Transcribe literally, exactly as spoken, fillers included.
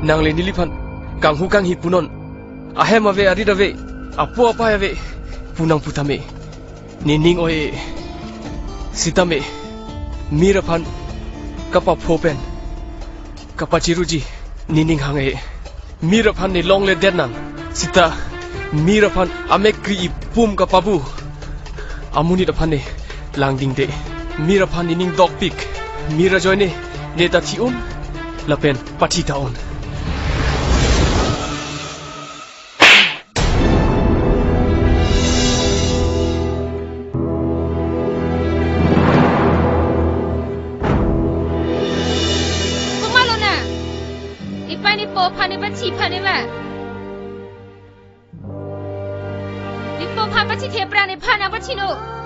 Nangle neliphan kanghu kanghi punon. Ahem ave, arit ave, apo apai ave pu nangputame, nening oi-e. Sitame mir aphan kapapho pen kapachiruji nening hang-e. Mir aphan ne longledet nang. Sita mir aphan amek kri-i pum kapabu amonit aphan ne langdingde. Mir aphan nening dokpik. Mir ajoine ne ta thi-un lapen pathi ta-un. Komatlo nang? Nepei nepo aphan, nepei pachi aphan ne ba? Nepo aphan pachithe aphrang nephan nangpachino.